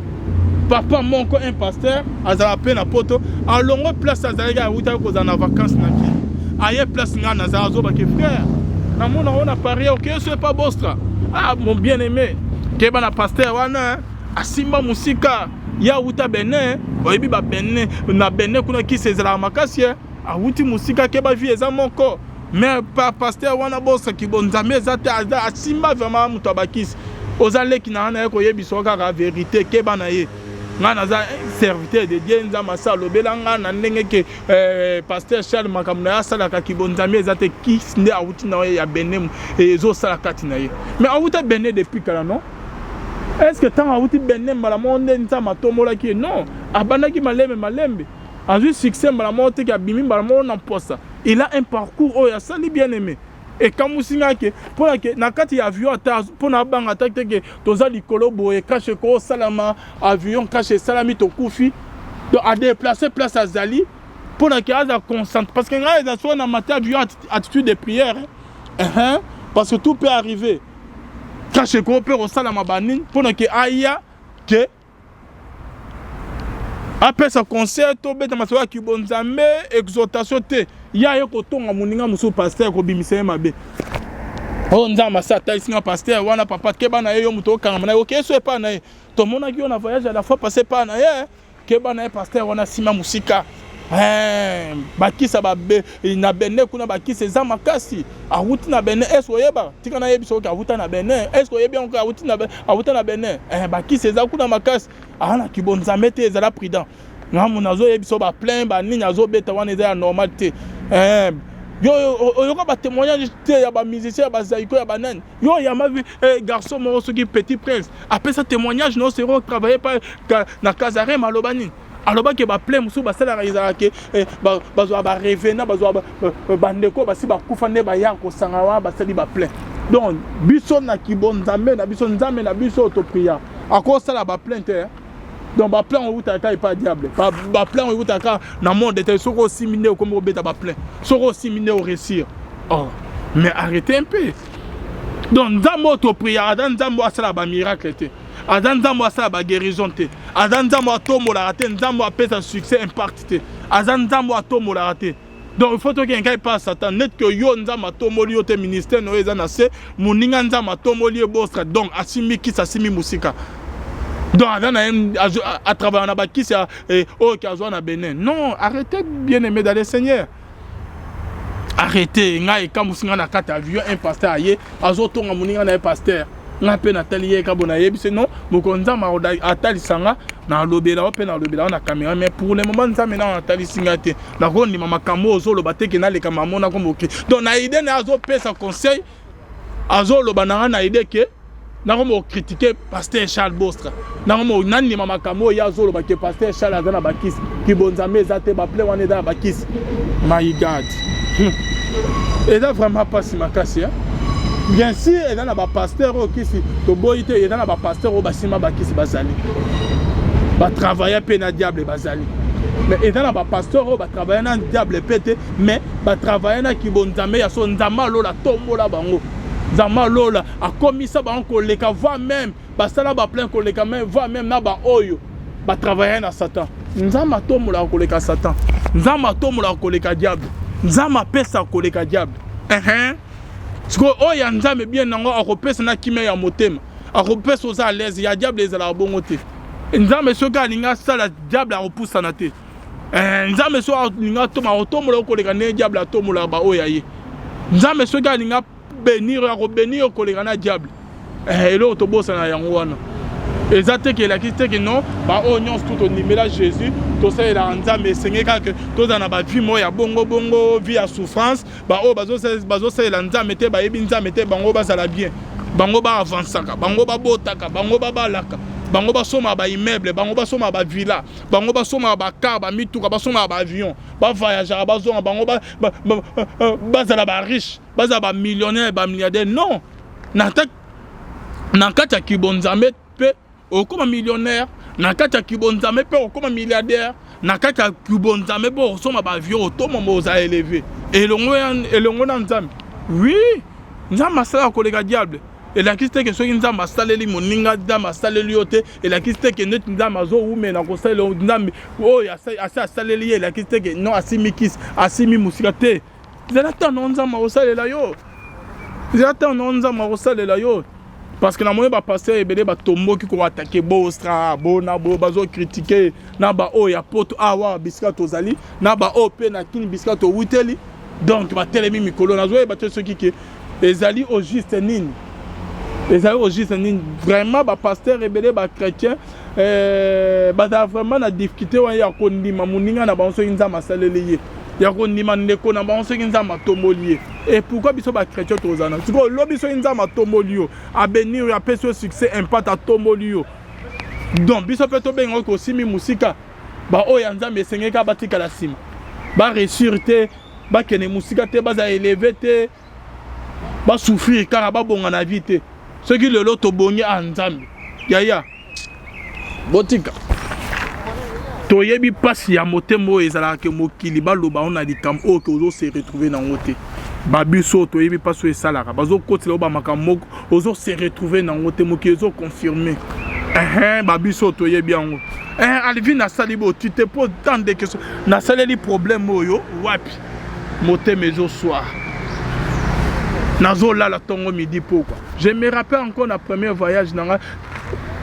papa moko, un pasteur, azala mpe na Poto, alongo place azalaki, awutaki kozala na vacance na Kini, aye place ngai nazala, azobaki: "Frère, namona oyo na Paris, okeye so epa Bostra. Ah, mon bien aimé, keba na pasteur wana, asimba mosika ye, awuta Benin. Oyebi babenin, na Benin kuna kisi ezalaka makasi, awuti mosika, keba, vie eza moko. Mais pa pasteur wana bosaki bo Nzambe eza te, asimba vraiment moto abakisi. Oza leki na nga, na ye koyebisa kaka vérité, keba na ye. Ngai naza serviteur de Dieu, Nzambe asa alobela nga na ndenge ke pasteur Charles, makambo na ye asalaka, kibonzambe eza te, kisi nde awuti na ye ya Benin ezosala kati na ye. Mais awuta Benin depuis kala, non? Est ce que ntango awuti Benin, mbala moko nde Nzambe atombolaki ye? Non, abandaki malembe malembe, azwi succès mbala moko teke abimi mbala moko na mposa. Il a un parcours oyo asali. Bien aimé, ekamusi nga ke mpona ke na kati ya avion, ata mpona abanga ata teke toza likolo boye, crash ekosalama, avion crash esalami, tokufi. Donc adéplace place azali mpona ke aza concentré, parce que ngai eza soki na mate avion, attitude de prière, parce que tout peut arriver, crash eko mpe kosalama, banini, mpona ke aya ke apesa conseil, tobeta masolo ya kibonzambe, exhortation te. Ye aye kotonga moninga mosusu pasteur, kobimisa ye mabe oyo Nzambe asi atalisi nga. Pasteur wana, papa, keba na ye, yo moto okangama na ye, okeye so epai na ye, tomonaki yo na voyage à la fois passé epai na ye, keba na ye, pasteur wana nsima mosika, bakisa na Benin kuna, bakisa eza makasi, awuti na Benin. Est oyeba, tika nayebi soki awuta na Benin. Est oyebi yango, awuta na Benin, bakisa eza kuna makasi, aa na kibonzambe te, ezala prudent. Ngambo nazoyebi so baplein banini azobeta wana eza ya normal te. Yo oyoka batémoignage te ya bamusicien ya bazaiko ya banani? Yo oyamba garçon moko, soki Petit Prince, apesa témoignage no sero travaille pa na Casarem, aloba nini? Alobaki baplein mosusu basalaka ezalaka bazwa barevenant, bazwa bandeko basi bakufa nde baya kosanga wana, basali baplein. Donc biso na kibonzambe na biso, Nzambe na biso oyo topria akosala baplein te. Donc baplein outaka epa diable, baplein outaka na monde te. Soki osimbi nde okomi kobeta baplein, soki osimbi nde oréussir. Oh, mais arrêtez un peu. Donc Nzambe oyo topriaka aza Nzambe oyo asala bamiracle te, aza Nzambe oyo asala baguérison te, aza Nzambe oyo atombolaka te, Nzambe oyo apesa succès impact te, aza Nzambe oyo atombolaka te. Donc il faut tokende kai pa Satan net ke yo Nzambe atomboli yo te, ministère na oyo eza na se, moninga Nzambe atomboli ye Bostra. Donc asimbi kisi, asimbi mosika, donc aza na ye atravaille na bakisi oyo ke azwa na Benin. Non, arrêtez, bien aimé dans le Seigneur, arrêtez. Ngai ekamwisi ngai na kati ya avion, un pasteur aye azotonga moninga na ye pasteur. Ngai mpe natali ye kabo, nayebi se non, moko Nzambe atalisa nga, nalobela o mpe nalobela o na caméra. Mais pour le moment, Nzambe nano atalisi ngai te. Nakondima makambo oyo ozoloba te ke naleka mamona kombo. Donc na idée na ye azopesa conseil, azoloba na ngai na idée ke nakomo kocritiquer pasteur Charles Bostra, nakomo nandima makambo oyo ye azoloba ke pasteur Charles aza na bakisi, kibonzambe eza te, baplein wana eza na bakisi. My God, eza vraiment mpasi makasi, eh? Bien sûr, eza na bapasteur oyo kisi toboyi te, eza na bapasteur oyo basimba bakisi bazali. Batravailla mpe na diable bazali, mais eza na bapasteur oyo batravailla na diable mpe te, mais batravailla na kibonzambe ya so. Nzambe alola tombola bango, Nzambe alola akomisa bango koleka, voire même basala baplein koleka même, voire même na baoyo batravailla na Satan. Nzambe atombolaka koleka Satan, Nzambe atombolaka koleka diable, Nzambe apesaka koleka diable. Sikoyo oyo ya Nzambe bien nango akopesa na kimia ya motema, akopesa oza à l'aise. Ya diable ezalaka bongo te. Nzambe soki alingi asala, diable akopusana te. Nzambe soki alingi atoma, akotombola koleka ndenge diable atombolaka baoyo ya ye. Nzambe soki alingi abénir, akobénir koleka na diable. Eloko tobosana yango wana eza te ke elakisi te ke non, baoyo nyonso tu tondimela Jésus, tosalelaka Nzambe, esenge kaka tozala na bavie moko ya bongo bongo, vie ya souffrance. Baoyo bazosalela Nzambe te, bayebi Nzambe te, bango bazala bien, bango baavansaka, bango babotaka, bango babalaka, bango basomaka baimmeuble, bango basomaka bavilla, bango basomaka bacar, bamituka, basomaka baavion, bavoyageaka, bazonga, bango bazala bariche, bazala bamillionnaire, bamilliardaire. Non, na kati ya kibonzambe mpe okóma millionnaire, na kati ya kibonzambe mpe okóma milliardaire, na kati ya kibonzambe mpe okosomba baavion, otomama, oza élevé elongo na Nzambe. Oui, Nzambe asalaka koleka diable. Elakisi te ke soki Nzambe asaleli moninga, Nzambe asaleli yo te. Elakisi te ke neti Nzambe azowumela kosalela, Nzambe oyo asi asaleli ye, elakisi te ke non, asimi kisi, asimi mosika te. Ezala ntango Nzambe akosalela yo, ezala ntango Nzambe akosalela yo. Parce que namoni bapasteur ebele batomboki koattaquer Bostra bona bo, bazocritiquer na baoyo ya Poto awa bisika tozali, na baoyo mpe na Kini bisika towuteli. Donc batelemi mikolo, nazoyeba te soki ke ezali au juste nini, ezali au juste nini. Vraiment, bapasteur ebele, bachrétien bazala vraiment na difficulté wana ya kondima moninga na bango soki Nzambe asaleli ye, ya kondima ndeko na bango soki Nzambe atomboli ye. Et pourquoi biso bachrétien tozala na sikoyo lobi soki Nzambe atomboli yo, abénir yo, apesi yo succès, impact, atomboli yo, donc biso mpe tobenga kosimi mosika? Baoyo ya Nzambe esengeli kaka batikala nsima, baréussir te, bakende mosika te, bazala élevé te, basouffrir kaka, babonga na vie te. Soki lelo tobongi a Nzambe, yaya, botika. Toyebi mpasi ya motema oyo ezalaka ke mokili baloba ngo na likambo oyo ke ozose retrouver nango te. Babiso toyebi mpasi oyo esalaka, bazokotela oyo bamakambo moko ozose retrouver nango te, mokili ezoconfirmer. Babiso toyebi yango. Alvin asali boti te mpo tant de question nasaleli problème oyo wapi motema ezoswa, nazolala ntongo, midi, pokwa. Je me rappelle encore na premier voyage na ngai.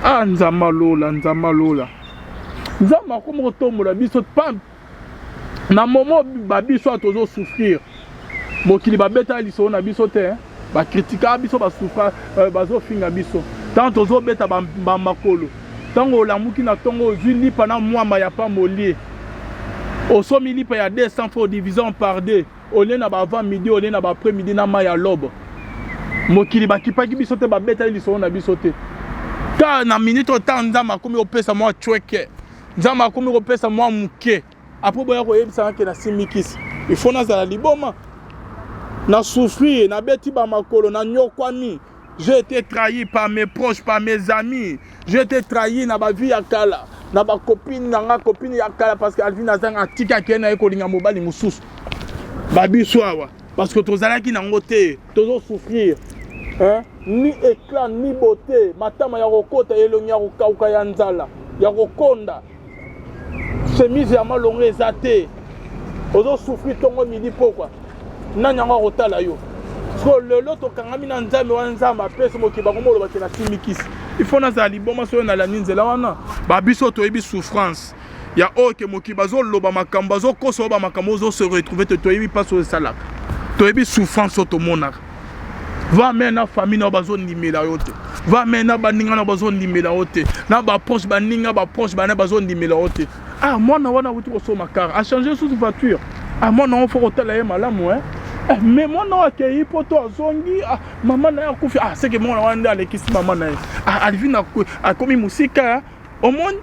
Ah, Nzambe alola, Nzambe alola, Nzambe akomi kotombola biso pa na momo babiso ayo tozosouffrir. Mokili babetaka lisolo na biso te, bakritikaka biso, basouffra, bazofinga biso ntango tozobeta bamakolo. Ntango olamuki na ntongo, ozwi lipa na mwamba ya pamba, olie, osomi lipa ya 200 fois division par 2, olie na baavant midi, olie na baaprès midi na mai ya lobo. Mokili bakipaki biso te, babetaki lisolo na biso te. Ka na minute oyo, ntango Nzambe akomi kopesa mwa cweke, Nzambe akomi kopesa mwa moke, après boya koyebisanga ke nasimbi kisi. Il faut nazala liboma? Na souffrir, nabeti bamakolo, nanyokwami. J'ai été trahi par mes proches, par mes amis. J'ai été trahi na bavie ya kala, na bacopine na nga, copine ya kala, parce que Alvin azanga atika, akei na ye kolinga mobali mosusu. Babiso awa, parce que tozalaki nango te, tozosouffrir, hein? Ni éclat ni beauté, matama ya kokota, elongi ya kokauka, ya nzala, ya kokonda, chemise ya malongo eza te, ozosouffrir ntongo, midi, pokwa. Nani yango akotala yo? Siko lelo tokangami na Nzambe wana, Nzambe apesi mokili, bango molobaki nasimbi kisi. Il faut nazala liboma? Soki nalandi nzela wana, babiso toyebi souffrance ya oyo ke mokili bazoloba makambo, bazokosa oyo bamakambo, ozose retrouver te. Toyebi mpasi oyo esalaka, toyebi souffrance oyo tomonaka. Va me na famille na yo bazondimela yo te, va me na baninga na yo bazondimela yo te, na baproche, baninga, baproche bana bazondimela yo te. Ah, mwana wana awuti kosomba car, achange susu voiture. Ah, mwana wana, faut kotala ye malamu, eh? Eh, mais mwana oyo akei poto, azongi, ah, mama na ye akufi. Ah, seke mwana wana nde alekisi mama na ye. Ah, Alvin akomi mosika, omoni.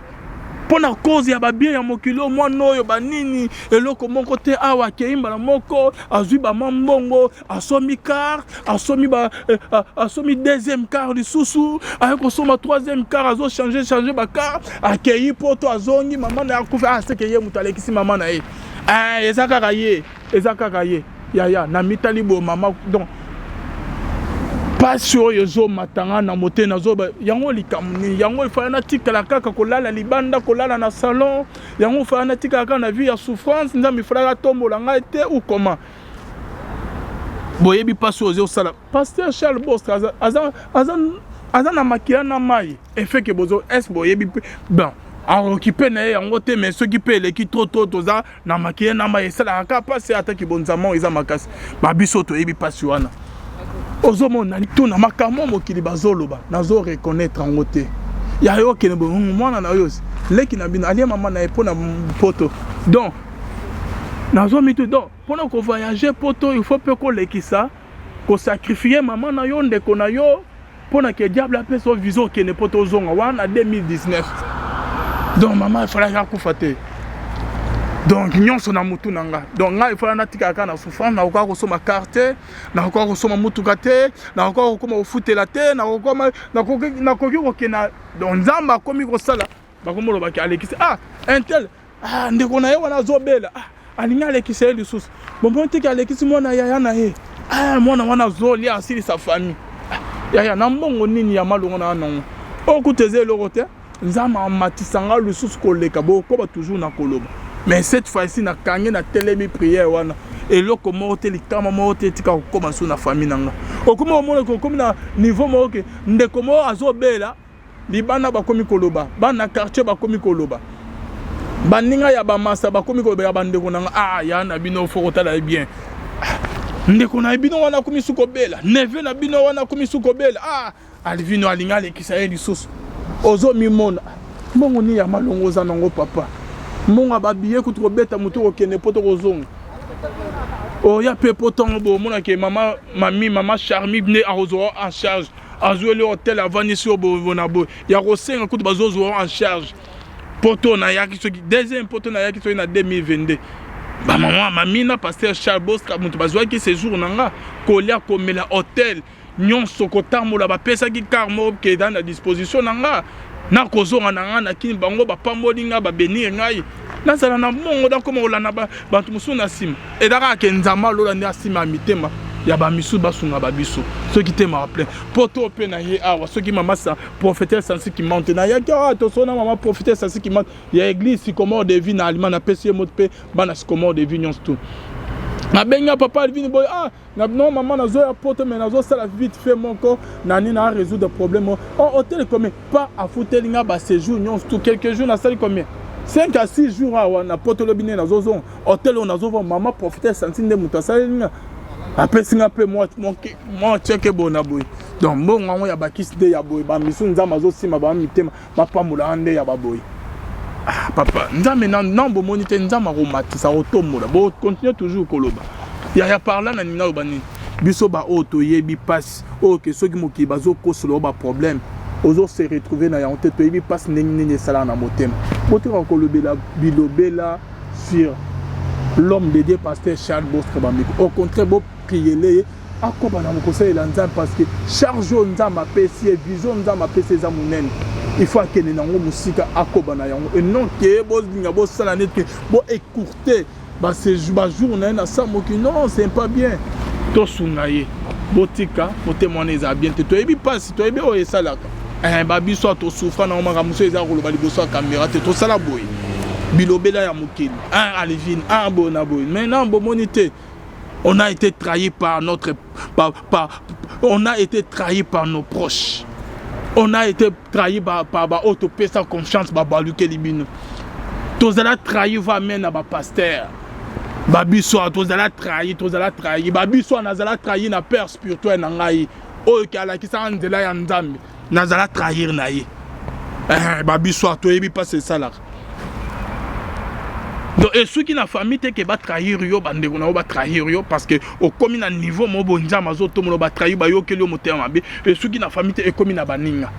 Mpo na cause ya babien ya mokili oyo, mwana oyo banini eloko moko te awa akei mbala moko azwi bama mbongo, asombi car, asombi ba eh, asombi deuxième car, lisusu aye kosomba troisième car, azochanger changer bacar, akei poto, azongi, mama na ye akufi. Ah, seke ye moto alekisi mama na ye. Ah, eza kaka ye, eza kaka ye. Yaya, na mitali boye, mama, donc pasi oyo ezomata nga na motema, nazoba yango likambo nini? Yango efala natikala kaka kolala libanda, kolala na salon? Yango efala natikala kaka na vie ya souffrance? Nzambe efalaka atombola ngai te ou comment? Boyebi mpasi oyo ozosala. Pasteur Charles Bostra aza, aza, aza, aza na makila na mai efeke bozo est boyebi mpe bon akoki mpe na ye yango te. Mais soki mpe eleki trop trop, toza na makila na mai, esalaka kaka mpasi. Ataki bonzama eza makasi, babiso toyebi mpasi wana. Ozomona tuna makambo mokili bazoloba, nazo reconnaître yango te. Ya yo okende boye, mwana na yo, leki na bino alie mama na ye mpo na poto. Donc nazomitu, donc mpona kovoyager poto, il faut mpe kolekisa, kosacrifier mama na yo, ndeko na yo, mpona ke diable apesa yo visa, okende mpo tozonga wana 2019. Donc mama efalaki akufa te. Donc nyonso na mutu na nga. Donc ngai efala natikala kaka na souffrance. Nakoka kosomba car te, nakoka kosomba mutuka te, nakoka kokoma kofutela te, nakoki kokenda. Donc Nzambe akomi kosala, bakomi olobaki alekisi. Ah, un tel, ah, ndeko na ye wana azobela. Ah, alingi alekisa ye lisusu. Bomoni teke alekisi mwana yaya na ye. Ah, mwana wana azolia, asilisa famille. Ah, yaya, na mbongo nini ya malongo na nango oyo? Kuta eza eloko te. Nzambe amatisa nga lisusu koleka. Bokoba toujours na koloba, mais cette fois-ci nakangi, natelemi prière wana. Eloko moko te, likama moko te etika kokóma su na famille na nga. Okomi omona okomi na niveau moko ke ndeko moko azobela libanda, bakomi koloba, bana quartier bakomi koloba, baninga ya bamasa bakomi koloba ya bandeko na nga. Ah, ya na bino, faut kotala ye bien. Ndeko na bino wana akomi su kobela, neveu na bino wana akomi su kobela. Ah, Alvino alingi alekisa ye lisusu. Ozomimona mbongo nini ya malongo oza nango, papa? Mbongo ya babiye kutu kobeta motu kokende mpo tokozonga oya mpe po ntongo boye, omonake mama mami, mama Charmi nde akozwa en charge, azweli hotel, avandisi yo boye na boye ya kosenga kutu bazozwa en charge. Poto nayaki soki deuxième poto nayaki soki na 2022, bamama mami na pasteur Charles Bostra moto bazwaki séjour na nga, kolia, komela, hotel nyonso, kotambola. Bapesaki car moko ke eza na disposition na nga. Nakozonga na nga na kini, bango bapamboli nga, babénir ngai, nazala na mbongo, nakoma kolanda bato mosusu na nsima. Eza kaka ke Nzambe alola nde asima ya mitema ya bamisusu, basunga babiso. Soki te, maka plein poto mpe na ye awa. Soki mama sa prophétesse Sansi Kimante, nayaki awa, tosona mama prophétesse Sansi Kimante ya église Sycomore de Vie na Allemagne. Napesi ye moto mpe bana Sycomore de Vie nyonso tu. Nabengi papa Alvine boye: ah na non mama, nazoya poto, mais nazosala vite fait moko nani na résoudre problème. Oh, hôtel combien? Pas afuteli nga baséjour nyonso tout. Quelques jours nasali, combien, 5 à 6 jours awa na poto. Lobi nde nazozonga, hôtel oyo nazovwa, mama prophétesse Santi nde moto asaleli nga, apesi nga mpe mwa tieke boye na boye. Donc mbongo yango ya bakisi nde ya boye, bamisu Nzambe azosimba bama mitema, bapambolaka nde ya baboye. Ah, papa, Nzambe na bomoni te, Nzambe akomatisa, akotombola. Bocontinue toujours koloba. Yaya, parla na nini? Aloba nini? Biso baoyo toyebi mpasi oyo ke soki mokili bazokosola oyo baproblème, ozose retrouver na yango te. Toyebi mpasi ndenge nini esalaka na motema. Botika kolobela bilobela sur l'homme de Dieu pasteur Charles Bostre Bameko. Au contraire, bopriele ye akoba na kosalela Nzambe, parce que charge oyo Nzambe apesi ye, vision Nzambe apesi eza monene. Il faut akende nango mosika, akoba na yango, et non ke bolinga bosala neti ke boécourte bajour na ye na sa mokili. Non, c'est pas bien. Tosunga ye, botika motema wana, eza bien te. Toyebi mpasi, toyebi oyo esalaka. Eh, babiso tosouffra nango. Makambo mosusu eza koloba liboso ya caméra te. Tosala boye bilobela ya mokili, un Alivine, un boye na boye. Maintenant bomoni te, on a été trahi par notre par, par, on a été trahi par nos proches, on a été trahi par baoyo topesa confiance, babalukeli bino. Tozala trahi va même na bapasteur babiso. Tozala trahi, tozala trahi babiso. Nazala trahi na père spirituel na ngai oyo ke alakisaka nzela ya Nzambe, nazala trahir na ye. Eh, babiso toyebi mpasi esalaka. Donc esuki na famille te ke batrahir yo, bandeko na yo batrahir yo, parce que okomi na niveau moko boye, Nzambe azotombola, batrahir, bayokeli yo motema mabe. Esuki na famille te, ekomi na baninga.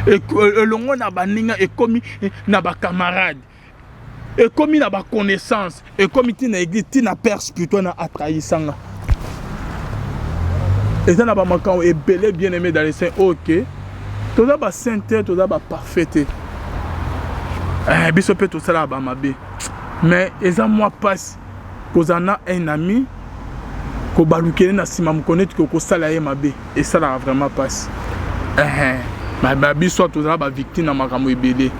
Elongo na baninga, ekomi na bacamarade, ekomi na baconnaissance, ekomi ntina église, ntina père spirituel na atrahisanga. Eza na bamakambo ebele, bien aimé dans les saints. Ok, toza basaint te, toza baparfait te. Biso mpe tosalaka bamabe, mais eza mwa mpasi kozala na un ami, kobalukele na nsima mokolo neti kosala ye mabe. Esalaka vraiment mpasi. Biso tozala bavictime na makambo ebele.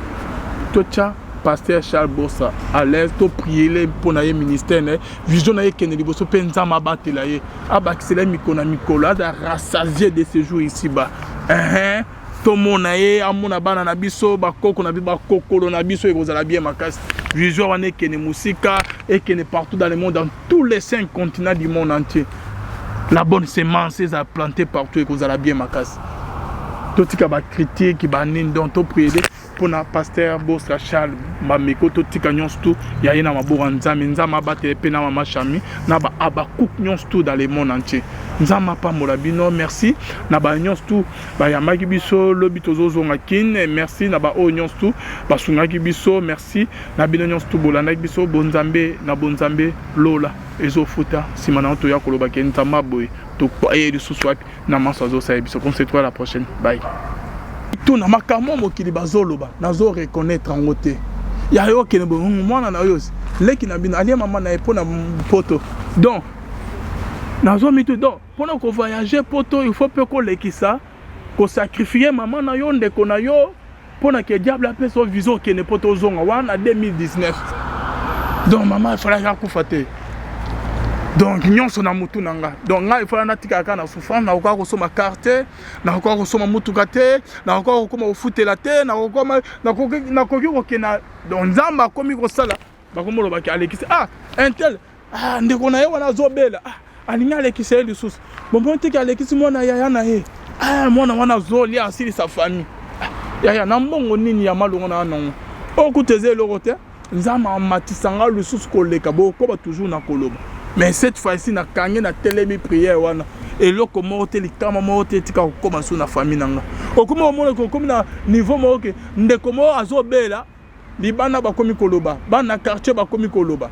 Totya pasteur Charles Bosa à l'aise, toprier mpo na ye, ministère na ye, vision na ye ekende liboso, mpe Nzambe abatela ye, abakisela ye mikolo na mikolo, aza rassasié de ce jour ici bas. Tomona ye, amona bana na biso, bakoko na biso, bakokolo na biso, ekozala bien makasi. Vision wana ekende mosika, ekende partout dans le monde, dans tous les cinq continents du monde entier. La bonne semence ezala plantée partout, ekozala bien makasi. Totika bacritique, banini. Donc toprier mpona pasteur Bostra Charles Bameko. Totika nyonso tu ya ye na maboko ya Nzambe. Nzambe abatele mpe na mama Chami na baabacook nyonso tu dans le monde entier. Nzambe apambola bino. Merci na banyonso tu bayambaki biso. Lobi tozozonga Kine. Merci na baoyo nyonso tu basungaki biso. Merci na bino nyonso tu bolandaki biso. Bonzambe na bonzambe, lola ezofuta. Nsima na yo toya kolobaki Nzambe boye, toye lisusu wapi na maso azosala biso. Comme c'est toi, la prochaine, bye. Tuna makambo mokili bazoloba, nazo reconnaître yango te. Ya yo okende boye, mwana na yo, leki na bino alie mama na ye mpo na poto. Donc nazomitu, donc mpona kovoyage poto, il faut mpe kolekisa, kosacrifier mama na yo, ndeko na yo, mpo na ke diable apesa yo visa, okende mpo tozonga wana 2019. Donc mama efalaki akufa te. Donc nyonso na mutu na nga. Donc ngai efala natikala kaka na souffrance. Nakoka kosomba carte, nakoka kosomba mutuka te, nakoka kokoma kofutela te, nakoki kokenda. Donc Nzambe akomi kosala, bakomi olobaki alekisi, ah, un tel, ah, ndeko na ye wana azobela, ah, alingi alekisa ye lisusu. Bomoni teke alekisi mwana yaya na ye. Ah, mwana wana azolia, asilisa famille. Ah, yaya na mbongo nini ya malongo na nango oyo? Kuta eza eloko te. Nzambe amatisa nga lisusu koleka. Bokoba toujours na koloba, mais cette fois-ci nakangi, natelemi prière wana. Eloko moko te, likama moko te etika kokóma su na famille na nga. Okomi komona, okomi na niveau moko ke ndeko moko azobela libanda, bakomi koloba, bana quartier bakomi koloba,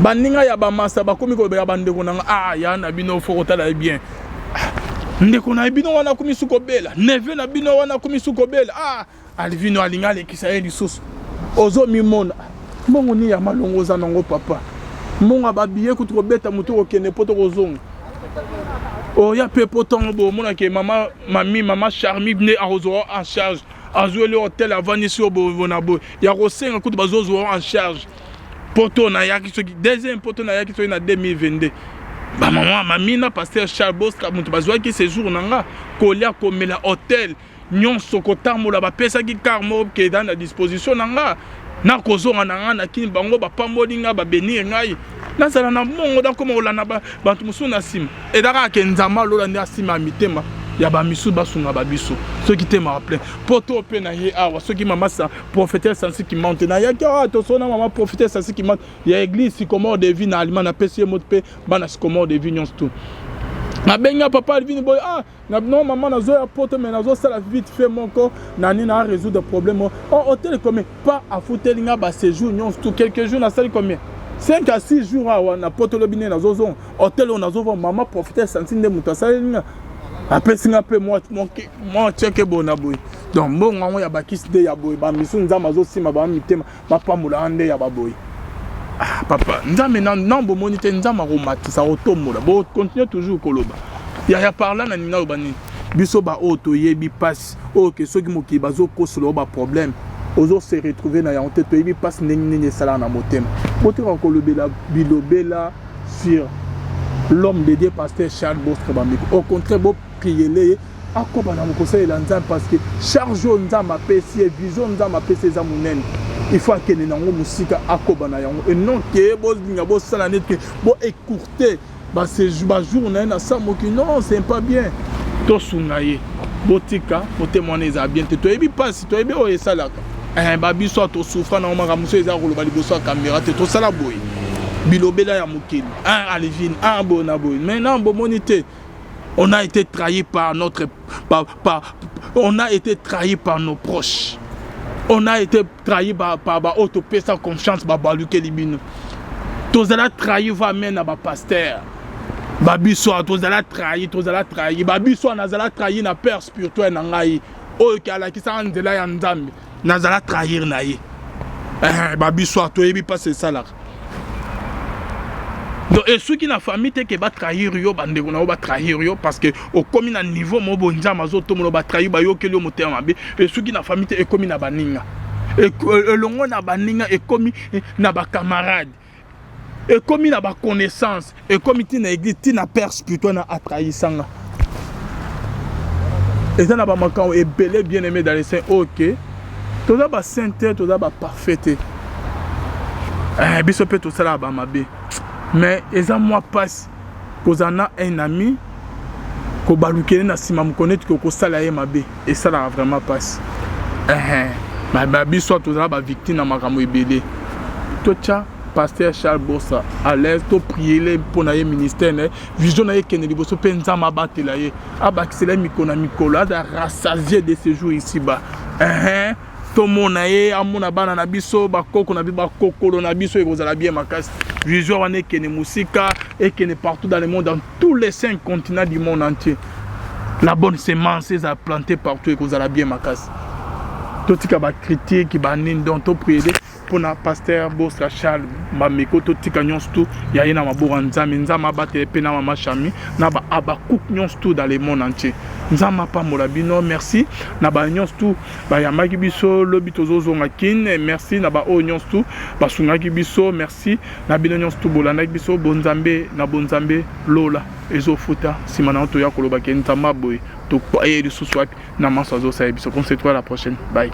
baninga ya bamasa bakomi koloba ya bandeko na nga: "Ah, ya na bino, fo kotala ye bien. Ndeko na bino wana akomi su kobela, neveu na bino wana akomi su kobela. Ah, Alvino alingi alekisa ye lisusu." Ozomimona, mbongo nini ya malongo oza nango, papa? Mbongo ya babiye kutu kobeta motu kokende mpo tokozonga, oya mpe po ntongo boye, omonake mama mami, mama Charmi nde akozwa en charge, azweli hotel, avandisi yo boye na boye, ya kosenga kutu bazozwa en charge. Poto nayaki soki deuxième poto nayaki soki na 2022, bamama mami na pasteur Charles Bostra moto bazwaki séjour na nga, kolia, komela, hotel nyonso, kotambola. Bapesaki car moko ke eza na disposition na nga. Nakozonga na nga na Kini, bango bapamboli nga, babénir ngai, nazala na mbongo, nakoma kolanda bato mosusu na nsima. Eza kaka ke Nzambe alola nde asima ya mitema ya bamisusu, basunga babiso. Soki te, maka plein mpo to mpe na ye awa. Soki mama sa prophétesse Sansi Kimante, nayaki awa, tosona mama prophétesse Sansi Kimante ya église Sycomore de Vie na Allemagne. Napesi ye moto mpe bana Sycomore de Vie nyonso tu. Nabengi papa Alvine boye: "Ah non, mama, nazoya poto, mais nazosala vite fait moko nani na résoudre problème. Oh, hôtel combien?" Pa afuteli nga baséjour nyonso tu. Quelques jours nasali, combien, 5 à 6 jours awa na poto. Lobi nde nazozonga, hôtel oyo nazova, mama prophétesse Santi nde moto asaleli nga, apesi nga mpe mwa tieke boye na boye. Donc mbongo yango ya bakisi nde ya boye, bamisu Nzambe azosimba bama mitema, bapambolaka nde ya baboye. Ah papa, Nzambe na bomoni te, Nzambe akomatisa, akotombola. Bocontinue toujours koloba yaya parla na nini, naloba nini? Biso baoyo toyebi mpasi oyo ke soki mokili bazokosola oyo baproblème, ozose retrouver na yango te. Toyebi mpasi ndenge nini esalaka na motema. Botika kolobela bilobela sur l'homme de Dieu pasteur Charles Bostre Bameko. Au contraire, bopriele ye akoba na kosalela Nzambe, parce que charge oyo Nzambe apesi ye, vision Nzambe apesi eza monene. Il faut akende nango mosika, akoba na yango, et non ke bolinga bosala neti ke boécourte bajour na ye na sa mokili. Non, c'est pas bien. Tosunga ye, botika motema wana, ezala bien te. Toyebi mpasi, toyebi oyo esalaka. Babiso tosouffra nango. Makambo mosusu eza koloba liboso ya caméra te. Tosala boye, bilobela ya mokili, Alvine boye na boye. Maintenant bomoni te. On a été trahi par notre par, par, on a été trahi par nos proches. On a été trahi par par baoyo topesa confiance, babalukeli bino. Tozala trahi va même na bapasteur babiso, tozala trahi, tozala trahi babiso. Nazala trahi na père spirituel na ngai oyo ke alakisaka nzela ya Nzambe, nazala trahir na ye. Babiso toyebi mpasi esalaka. Donc esuki na famille te ke batrahir yo, bandeko na yo batrahir yo, parce que okomi na niveau moko boye, Nzambe azotomona, batrahir, bayokeli yo motema mabe. Esuki na famille te, ekomi na baninga, elongo na baninga, ekomi na bacamarade, ekomi na baconnaissance, ekomi ntina église, ntina père spirituel na atrahisanga. Eza na bamakambo ebele, bien aimé dans les saints. Ok, toza basaint te, toza baparfait te. Biso mpe tosalaka bamabe, mais eza mwa mpasi kozala na un ami, kobalukele na nsima mokolo neti kosala ye mabe. Esalaka vraiment mpasi. Biso tozala bavictime na makambo ebele. Totya pasteur Charles Bosa à l'aise, toprier mpo na ye, ministère na ye, vision na ye ekende liboso, mpe Nzambe abatela ye, abakisela ye mikolo na mikolo, aza rassasié de ce jour ici bas. Tomona ye, amona bana na biso, bakoko na biso, bakokolo na biso, ekozala bien makasi. Vision wana ekende mosika, ekende partout dans le monde, dans tous les cinq continents du monde entier. La bonne semence eza plantée partout, ekozala bien makasi. Totika bacritique, banini. Donc toprier mpona pasteur Bostra Charles Bameko. Totika nyonso tu ya ye na maboko ya Nzambe. Nzambe abatele mpe na mama Chami na baabacook nyonso tu dans le monde entier. Nzambe apambola bino. Merci na banyonso tu bayambaki biso lobi, tozozonga Kine. Merci na baoyo nyonso tu basungaki biso. Merci na bino nyonso tu bolandaki biso. Bonzambe na bonzambe, lola ezofuta. Nsima na yo toya kolobaki Nzambe aboye, toye lisusu wapi na maso azosala biso. On se retrouve à la prochaine, bye.